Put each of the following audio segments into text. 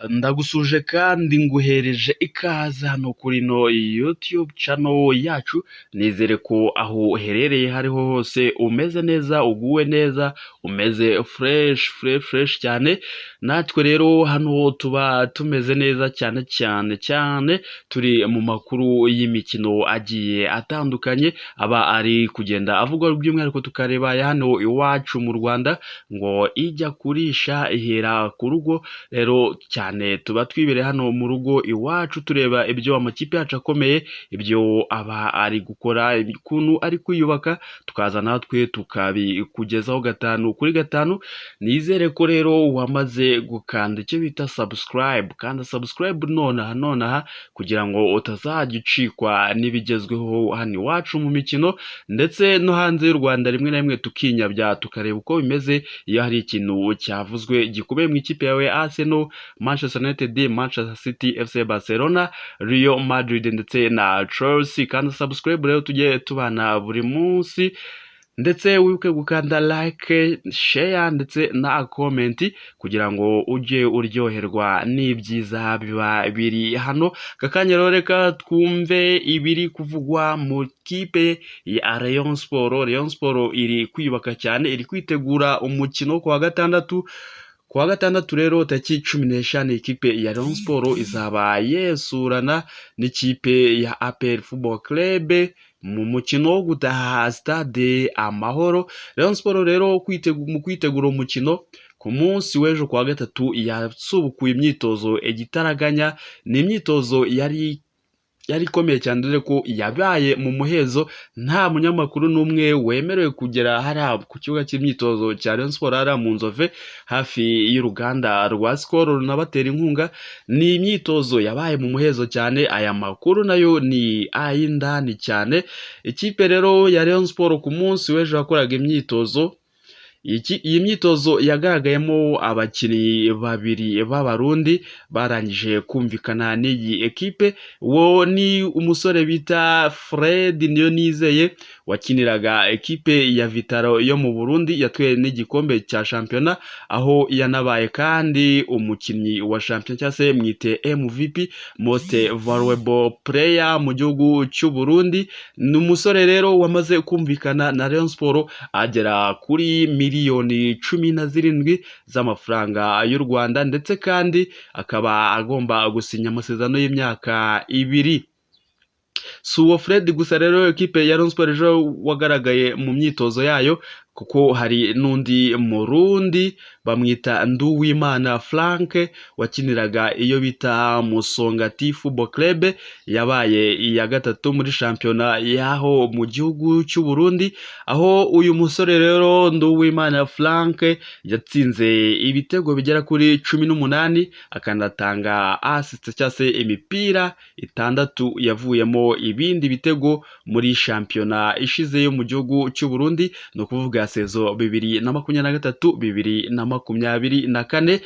Ndagusuje kandi nguhereje ikaze hano kuri ino YouTube channel yacu, nizere ko aho uherereye hariho hose umeze neza, uguwe neza, umeze fresh fresh fresh cyane. Natwe rero hano tuba tumeze neza cyane cyane cyane, turi mu makuru y'imikino agiye atandukanye aba ari kugenda avugwa, by'umwihariko tukareba aya hano iwacu mu Rwanda, ngo ijya kurisha ihera ku rugo. Rero cyane tuba twibereye hano mu rugo iwacu, tureba ibyo amakipe yacu akomeye, ibyo aba ari gukora, ukuntu ari kwiyubaka, tukaza natwe tukabikugezaho gatanu kuri gatanu. Nizere ko rero wamaze gukanda icyo bita subscribe. Kanda subscribe nonaha nonaha kugira ngo utazajya ucikwa n'ibigezweho hano iwacu mu mikino ndetse no hanze y'u Rwanda, rimwe na rimwe tukinyabya tukareba uko bimeze iyo hari ikintu cyavuzwe gikomeye mu ikipe yawe, Arsenal, Manchester United, Manchester City, FC Barcelona, Real Madrid ndetse na Chelsea. Kandi subscribe rero tujye tubana buri munsi, ndetse wibuke gukanda like, share ndetse na comment kugira ngo ujye uryoherwa n'ibyiza biba biri hano. Aka kanya rero reka twumve ibiri kuvugwa mu kipe ya Rayon Sport. Rayon Sport iri kwiyubaka cyane, iri kwitegura umukino ku wa gatandatu. Ku wa gatandatu rero tariki 15, ikipe ya Rayon Sport izaba yesurana n'ikipe ya APR Football Club mu mukino wo gutaha Stade Amahoro. Rayon Sport rero mu kwitegura umukino, ku munsi w'ejo ku wa gatatu yasubukuye imyitozo igitaraganya. Ni imyitozo yari ikomeye cyane, dore ko yabaye mu muhezo, nta munyamakuru n'umwe wemerewe kugera hariya ku kibuga cy'imyitozo cya Rayon Sports, hariya mu Nzove hafi y'uruganda rwa Skol runabatera inkunga. Ni imyitozo yabaye mu muhezo cyane, aya makuru nayo ni ay'indani cyane. Ikipe rero ya Rayon Sports ku munsi w'ejo yakoraga imyitozo. Iyi myitozo yagaragayemo abakinnyi babiri b'Abarundi barangije kumvikana n'iyi ekipe. Uwo ni umusore bita Fred Niyonizeye wakiniraga ekipe ya Vital'O yo mu Burundi, yatwaye n'igikombe cya shampiyona, aho yanabaye kandi umukinnyi wa shampiyona cyangwa se mwite MVP, Most Valuable Player, mu gihugu cy'u Burundi. Ni umusore rero wamaze kumvikana na Rayon Sports, agera kuri miliyoni 17 z'amafaranga y'u Rwanda, ndetse kandi akaba agomba gusinya amasezerano y'imyaka 2. Si uwo Fred gusa rero ekipe ya Rayon Sports ejo wagaragaye mu myitozo yayo, kuko hari n'undi Murundi bamwita Nduwimana Frank wakiniraga iyo bita Musongati Football Club, yabaye iya gatatu muri shampiyona y'aho mu gihugu cy'u Burundi, aho uyu musore rero Nduwimana Frank yatsinze ibitego bigera kuri 18, akanatanga assist cyangwa se imipira itandatu yavuyemo ibindi bitego muri shampiyona ishize yo mu gihugu cy'u Burundi, ni ukuvuga saison 2023 2024.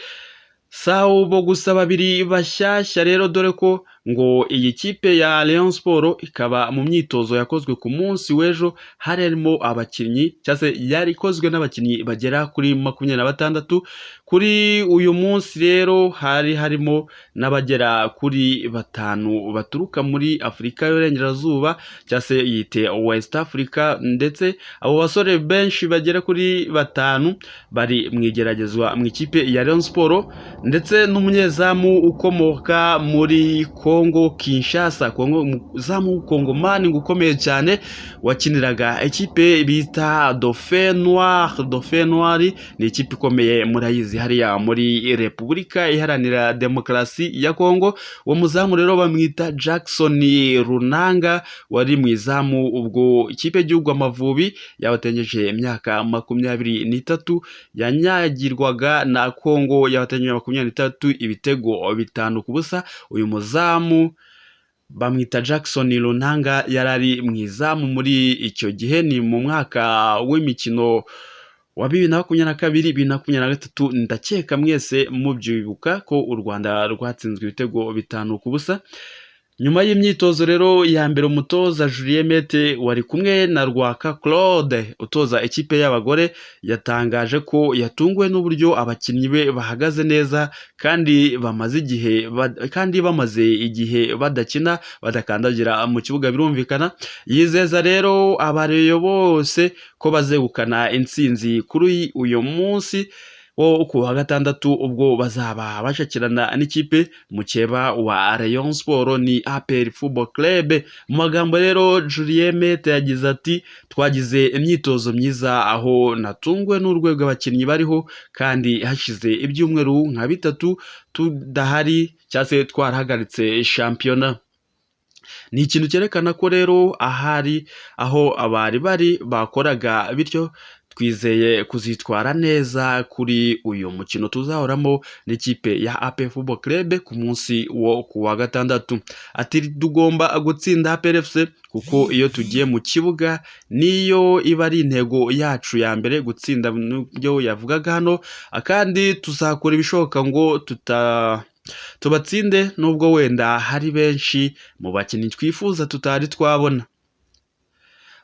Si abo gusa babiri bashyashya rero, dore ko ngo iyi kipe ya Rayon Sports ikaba mu myitozo yakozwe ku munsi w'ejo hari harimo abakinnyi, cyangwa se yari ikozwe n'abakinnyi bagera kuri 26. Kuri uyu munsi rero hari harimo n'abagera kuri batanu baturuka muri Afurika y'Uburengerazuba, cyangwa se yite West Africa, ndetse abo basore benshi bagera kuri batanu bari mu igeragezwa mu ikipe ya Rayon Sports, ndetse n'umunyezamu ukomoka muri Congo Kinshasa, Congo, umuzamu w'Umukongomani ngo ukomeye cyane wakiniraga ikipe bita Dauphin Noir. Dauphin Noir ni ikipe ikomeye, murayizi, hariya muri Repubulika Iharanira Demokarasi ya Congo. Uwo muzamu rero bamwita Jackson Runanga, wari mu izamu ubwo ikipe y'igihugu Amavubi yabatengeje imyaka 23 yanyagirwaga na Congo yabatengeje 23 ibitego 5-0. Uyu muzamu bamwita Jackson Runanga, yari ari mu izamu muri icyo gihe, ni mu mwaka w'imikino wa 2022 2023. Ndakeka mwese mubyibuka ko u Rwanda rwatsinzwe ibitego 5-0. Nyuma y'imyitozo rero ya mbere, umutoza Julien Mete wari kumwe na Rwaka Claude utoza ikipe y'abagore yatangaje ko yatunguwe n'uburyo abakinnyi be bahagaze neza kandi bamaze igihe badakina, badakandagira mu kibuga birumvikana. Yizeza rero abareyo bose ko bazegukana intsinzi kuri uyu munsi wo ku wa gatandatu, ubwo bazaba bashakirana n'ikipe mukeba wa Rayon Sport ni APR Football Club. Mu magambo rero Julien Mete yagize ati: twagize imyitozo myiza aho natunguwe n'urwego abakinnyi bariho, kandi hashize ibyumweru nka bitatu tudahari cyangwa se twarahagaritse shampiyona. Ni ikintu cyerekana ko rero ahari aho abari bari bakoraga, bityo twizeye kuzitwara neza kuri uyu mukino tuzahoramo n'ikipe ya APR Football Club ku munsi wo ku wa gatandatu. Ati tugomba gutsinda APR FC kuko iyo tugiye mu kibuga niyo iba ari intego yacu ya mbere gutsinda, nibyo yavugaga hano, kandi tuzakora ibishoboka ngo tubatsinde nubwo wenda hari benshi mu bakinnyi twifuza tutari twabona.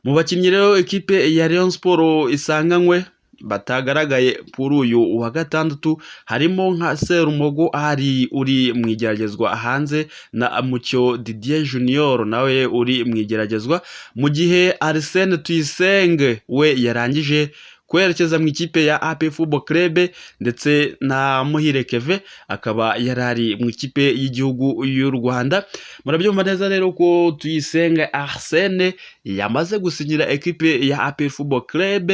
Mu bakinnyi rero ekipe ya Rayon Sport isanganywe batagaragaye kuri uyu wa gatandatu harimo nka Serumogo ari uri mu igeragezwa hanze na Mucyo Didier Junior nawe uri mu igeragezwa, mu gihe Arsene Tuyisenge we yarangije kwerekeza mu ikipe ya APR Football Club, ndetse na Muhire Keve akaba yarari mu ikipe y'igihugu y'u Rwanda. Murabyumva neza rero ko Tuyisenge Arsene yamaze gusinyira ekipe ya APR Football Club,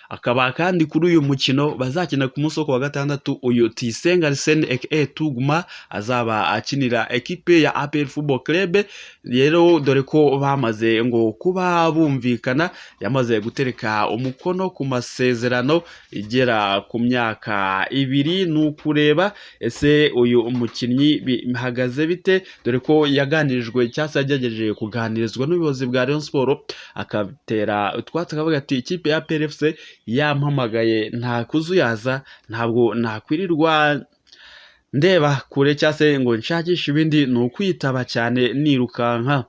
akaba kandi kuri uyu mukino bazakina ku munsi wo wa gatandatu uyu Tuyisenge Arsene aka Tuguma azaba akinira ekipe ya APR Football Club. Rero dore ko bamaze ngo kuba bumvikana, yamaze gutereka umukono ku masezerano igera ku myaka 2. Nukureba ese uyu mukinnyi bihagaze bite, dore ko yaganirijwe cyangwa se yagerageje kuganirizwa n'ubuyobozi bwa Rayon Sport, akatera utwatsi akavuga ati ikipe ya APR FC yampamagaye nta kuzuyaza, ntabwo nakwirirwa ndeba kure cyangwa se ngo nshakishe ibindi, ni ukwitaba cyane nirukanka.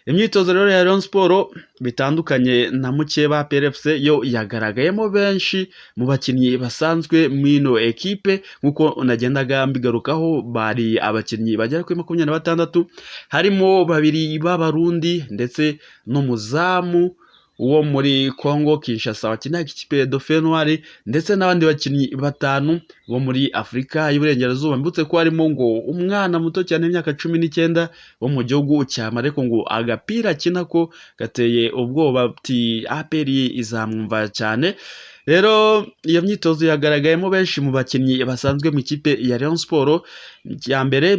Imyitozo rero ya Rayon Sport bitandukanye na mukeba APR FC yo yagaragayemo benshi mu bakinnyi basanzwe mwino ekipe, nkuko nagendaga mbigarukaho bari abakinnyi bagera kuri 26, harimo babiri b'Abarundi ndetse n'umuzamu wo muri Congo Kinshasa wakina ikipe ya Dauphin Noir, ndetse n'abandi bakinnyi 5 bo muri Afurika y'Iburengerazuba. Mbutse ko harimo ngo umwana muto cyane w'imyaka 19 wo mu gihugu cya Mareko, ngo agapira akina ko gateye ubwoba, ati APR izamwumva cyane. Rero iyo myitozo yagaragayemo benshi mu bakinnyi basanzwe mu ikipe ya Rayon Sport. Ya mbere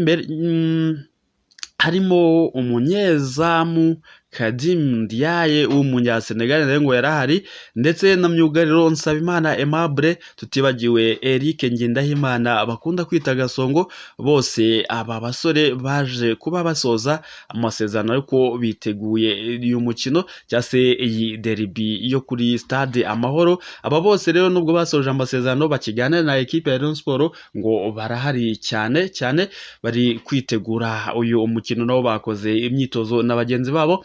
harimo umunyezamu Kadim Ndiaye w'umunyasenegal nawe ngo yarahari, ndetse na myugariro Nsabimana Aimable, tutibagiwe Eric Ngendahimana bakunda kwita Gasongo. Bose aba basore baje kuba basoza amasezerano ariko biteguye uyu mukino cyangwa se iyi derby yo kuri Stade Amahoro. Aba bose rero nubwo basoje amasezerano bakiganira na ekipe ya Rayon Sport ngo barahari cyane cyane, bari kwitegura uyu mukino, nabo bakoze imyitozo na bagenzi babo.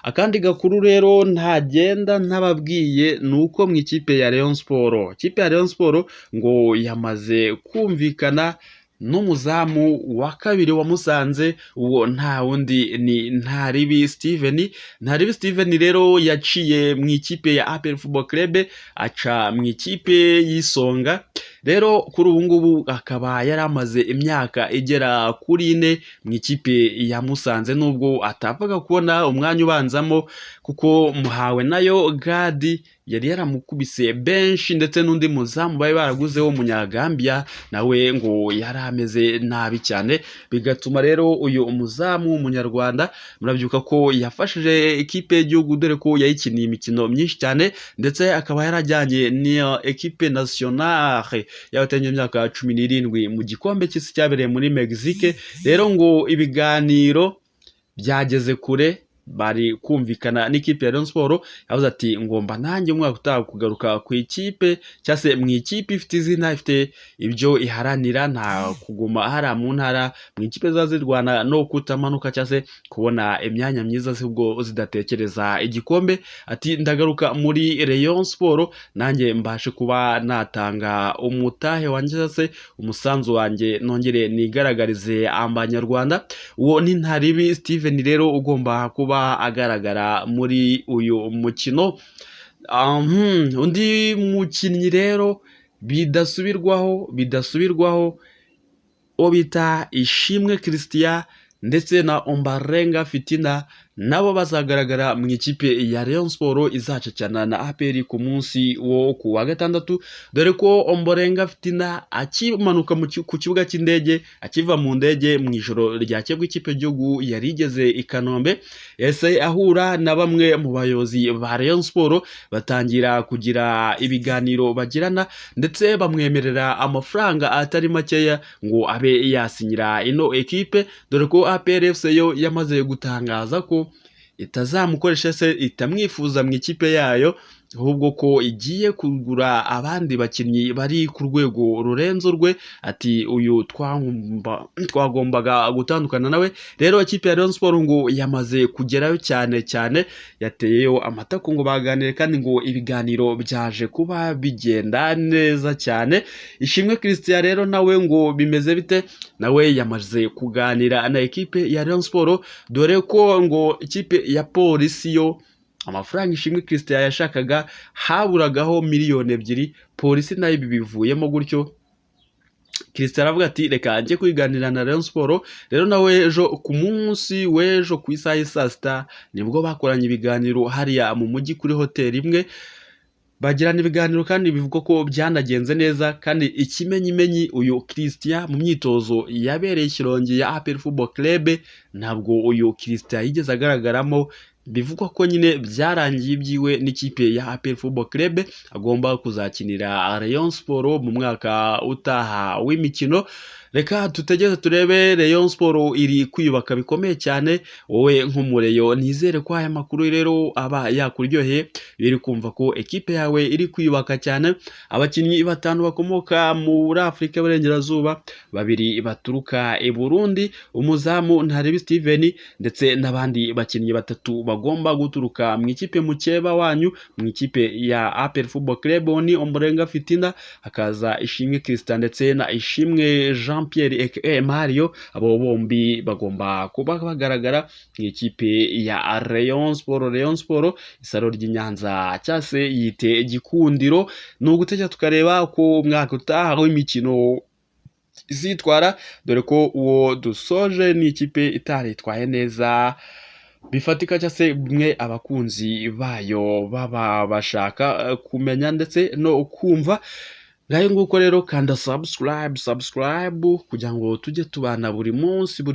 Akandi gakuru rero ntagenda ntababwiye nuko mu ikipe ya Rayon Sport, ikipe ya Rayon Sport ngo yamaze kumvikana n'umuzamu wa kabiri wa Musanze, uwo nta wundi ni Ntaribi Steven. Ntaribi Steven rero yaciye mu ikipe ya APR Football Club, aca mu ikipe y'Isonga. Rero kuri ubu ngubu akaba yaramaze imyaka igera kuri 4 mu ikipe ya Musanze, nubwo atapfaga kubona umwanya ubanzamo kuko muhawe nayo Gadi yari yaramukubise benshi, ndetse n'undi muzamu bari baraguzeho Umunyagambia nawe ngo yari ameze nabi cyane, bigatuma rero uyu umuzamu w'umunyarwanda murabyuka ko yafashije ekipe y'igihugu, dore ko yayikiniye imikino myinshi cyane, ndetse akaba yarajyanye n'iyo ekipe nationale y'abatenye imyaka 17 mu gikombe cy'isi cyabereye muri Mexique. Rero ngo ibiganiro byageze kure, bari kumvikana n'ikipe ya Rayon Sport. Yavuze ati ngomba nanjye umwaka utaha kugaruka ku ikipe cyangwa se mu ikipe ifite izina, ifite ibyo iharanira, nta kuguma hariya mu ntara mu ikipe ziba zirwana no kutamanuka cyangwa se kubona imyanya myiza zubwo zidatekereza igikombe. Ati ndagaruka muri Rayon Sport nanjye mbashe kuba natanga umutahe wanjye cyangwa se umusanzu wanjye, nongere nigaragarize abanyarwanda. Uwo ni Ntaribi Steven rero ugomba kuba agaragara muri uyu mukino. Undi mukinnyi rero bidasubirwaho uwo bita Ishimwe Christian ndetse na Ombarenga Fitina nabo bazagaragara mu ikipe ya Rayon Sport izacacana na APR ku munsi wo ku wa gatandatu, dore ko Ombarenga Fitina akimanuka ku kibuga cy'indege, akiva mu ndege mu ijoro ryakebwe ikipe y'igihugu yari igeze i Kanombe, yahise ahura na bamwe mu bayobozi ba Rayon Sport, batangira kugira ibiganiro bagirana, ndetse bamwemerera amafaranga atari makeya ngo abe yasinyira ino ekipe, dore ko APR FC yo yamaze gutangaza ko itazamukoresha se itamwifuza mu ikipe yayo, ahubwo ko igiye kugura abandi bakinnyi bari ku rwego rurenze urwe. Ati uyu twagombaga gutandukana nawe. Rero ikipe ya Rayon Sport ngo yamaze kugerayo cyane cyane, yateyeyo amatako ngo baganire, kandi ngo ibiganiro byaje kuba bigenda neza cyane. Ishimwe Christian rero nawe ngo bimeze bite, nawe yamaze kuganira na ekipe ya Rayon Sport, dore ko ngo ikipe ya Polisi yo amafaranga Ishimwe Christian yashakaga haburagaho 2 miliyoni, Polisi nayo ibi bivuyemo gutyo. Christian aravuga ati reka njye kwiganira na Rayon Sport. Rero nawe ejo ku munsi w'ejo ku isaha y'i saa sita nibwo bakoranye ibiganiro hariya mu mujyi kuri hoteli imwe, bagirana ibiganiro kandi bivugwa ko byanagenze neza. Kandi ikimenyimenyi uyu Christian mu myitozo yabereye Shyorongi ya APR Football Club ntabwo uyu Christian yigeze agaragaramo, bivugwa ko nyine byarangiye ibyiwe n'ikipe ya APR Football Club, agomba kuzakinira Rayon Sport mu mwaka utaha w'imikino. Reka tutegeze turebe, Rayon Sport iri kwiyubaka bikomeye cyane. Wowe nk'umureyo nizere ko aya makuru rero aba yakuryoheye, biri kumva ko ekipe yawe iri kwiyubaka cyane. Abakinnyi 5 bakomoka muri Afurika y'Iburengerazuba, 2 baturuka i Burundi, umuzamu Ntaribi Steven ndetse n'abandi bakinnyi 3 bagomba guturuka mu ikipe mukeba wanyu, mu ikipe ya APR Football Club, ni Omborenga Fitina, hakaza Ishimwe Christian ndetse na Ishimwe Jean Pierre aka Mario. Abo bombi bagomba kuba bagaragara mu ikipe ya Rayon Sport. Rayon Sport isaro ry'Inyanza cyangwa se yite Gikundiro. Ni ugutegeka tukareba ko umwaka utaha w'imikino izitwara, dore ko uwo dusoje ni ikipe itaritwaye neza bifatika, cyangwa se mwe abakunzi bayo baba bashaka kumenya ndetse no kumva. Ngayo nguko rero, kanda subscribe kugira ngo tujye tubana buri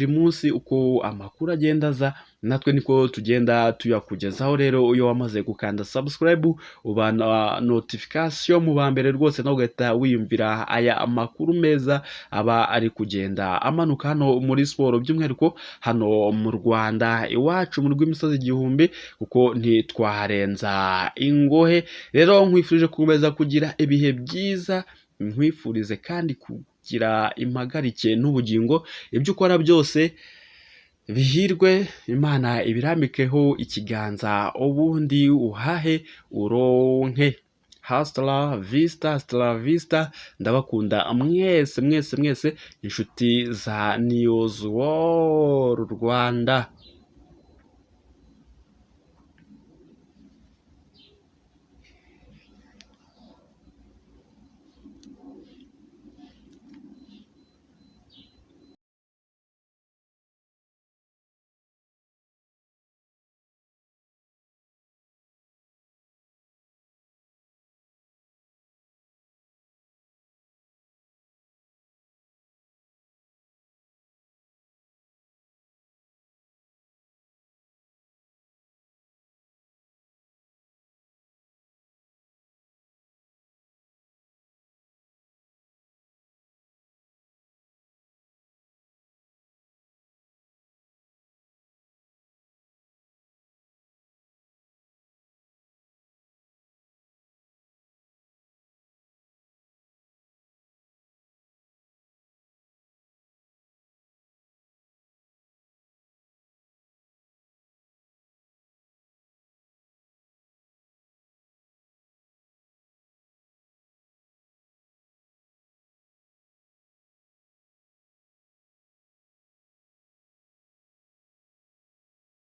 munsi uko amakuru agenda aza, natwe niko tugenda tuyakugezaho. Rero iyo wamaze gukanda subscribe ubana notification mu ba mbere rwose, nawe ugahita wiyumvira aya amakuru meza aba ari kugenda amanuka hano muri siporo, by'umwihariko hano mu Rwanda iwacu mu rw'imisozi igihumbi, kuko ntitwarenza ingohe. Rero nkwifurije gukomeza kugira ibihe byiza, nkwifurize kandi kugira impagarike n'ubugingo, ibyo ukora byose bihirwe, Imana ibirambikeho ikiganza, ubundi uhahe uronke. Hasta la vista, hasta la vista. Ndabakunda mwese mwese mwese, inshuti za News World Rwanda.